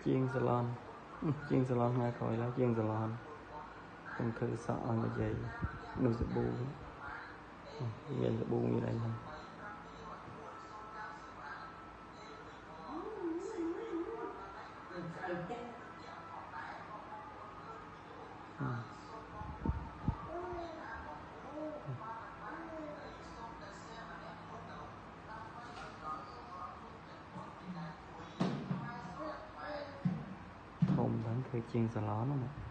ជាងសាឡន ជាងសាឡន ថ្ងៃក្រោយឡើយ ជាងសាឡនខ្ញុំធ្វើសក់ឲ្យនិយាយនោះ សាប៊ូ មានសាប៊ូ មានអីហ្នឹង ធំហ្នឹង ធ្វើជាងសាឡនណា។